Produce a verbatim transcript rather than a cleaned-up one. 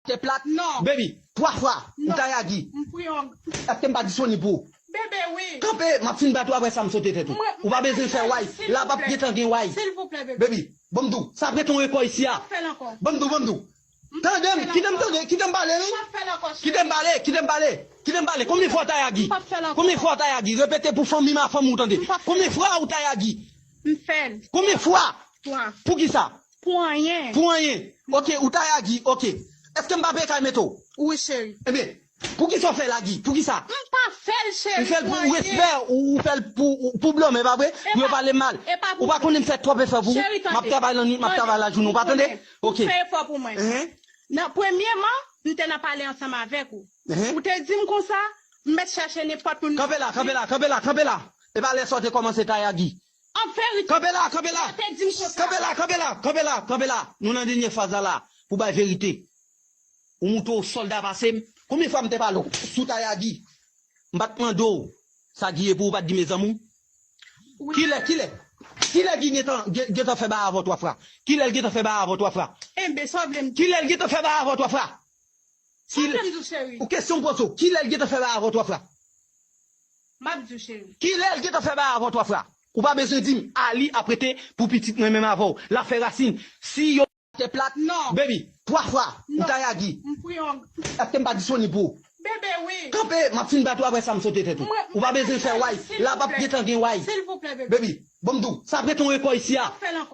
Tè plat. Non. Baby, twa fwa, ou ta Yagi. M priye w. Èske m pa disponib pou ou? Bebe, wi. Kanpe, m ap fin bat ou apre sa m sote tèt ou. Ou pa bezwen fè way. La p ap gentan gen way. Silvouplè, bebe. Baby, ban m di w, sa ap rete yon rekò isi a. M p ap fè l ankò. Ban m di w, ban m di w. Tande m, kite m tande, kite m pale, wi. M p ap fè l ankò, cheri. Kite m pale, kite m pale, kite m pale. Konbyen fwa w ta Yagi? M p ap fè l ankò. Konbyen fwa w ta Yagi? Repete pou fanmi m a fanmi w tande. M p ap fè l. Konbyen fwa ou ta Yagi? M fè l. Konbyen fwa? Twa. Poukisa? Pou anyen. Pou anyen. Ok, ou ta Yagi, ok. Èske m pa peye kay Meto? Wi, cheri. Ebyen, poukisa w fè Yagi? Poukisa? M pa fè l, cheri, pou anyen. Ou fè l pou respè, ou, ou fè l pou, pou blòm, e pa vre? Pou yo pale mal. Ou pa konnen m fè twòp efò pou ou? M ap travay lannwit, m ap travay lajounen, ou pa tande? Ok. Ou fè efò pou mwen. Nan, premyeman, m te nan pale ansanm avèk ou. Ou te di m konsa, m mèt chache nenpòt moun. Kanpe la, kanpe la, kanpe la, kanpe la. E pa lè sa w te kòmanse ta Yagi. An verite, kanpe la, kanpe la. Ou te di m konsa. Kanpe la, kanpe la, kanpe la, kanpe la. Nou nan dènye faz la la, pou bay verite. Ou montre w sòlda pase m. Konbyen fwa m te pale w sou ta Yagi? M pa t mande w sa Gi ye pou ou, ou pa t di mezanmi w. Kilè, kilè? Kilè Gi gentan, gen- gentan fè bagay avè w twa fwa? Kilè l gentan fè bagay avè w twa fwa? Enben, sa w vle m di? Kilè l gentan fè bagay avè w twa fwa? Sa w vle m di w, cheri? Ou kesyon m poze w, kilè l gentan fè bagay avè w twa fwa? M ap di w, cheri. Kilè l gentan fè bagay avè w twa fwa? Ou pa bezwen di m, Ali ap rete pou pitit mwen menm avè w. L ap fè rasin. Si yo tè plat, non. Baby, twa fwa, ou ta Yagi. M priye w. Èske m pa disponib pou ou? Bebe, wi. Kanpe, m ap fin bat ou apre sa m sote tèt ou. Ou pa bezwen fè way. La p ap gentan gen way. Silvouplè, bebe. Baby, ban m di w, sa ap rete yon rekò isi a. M p ap fè l ankò.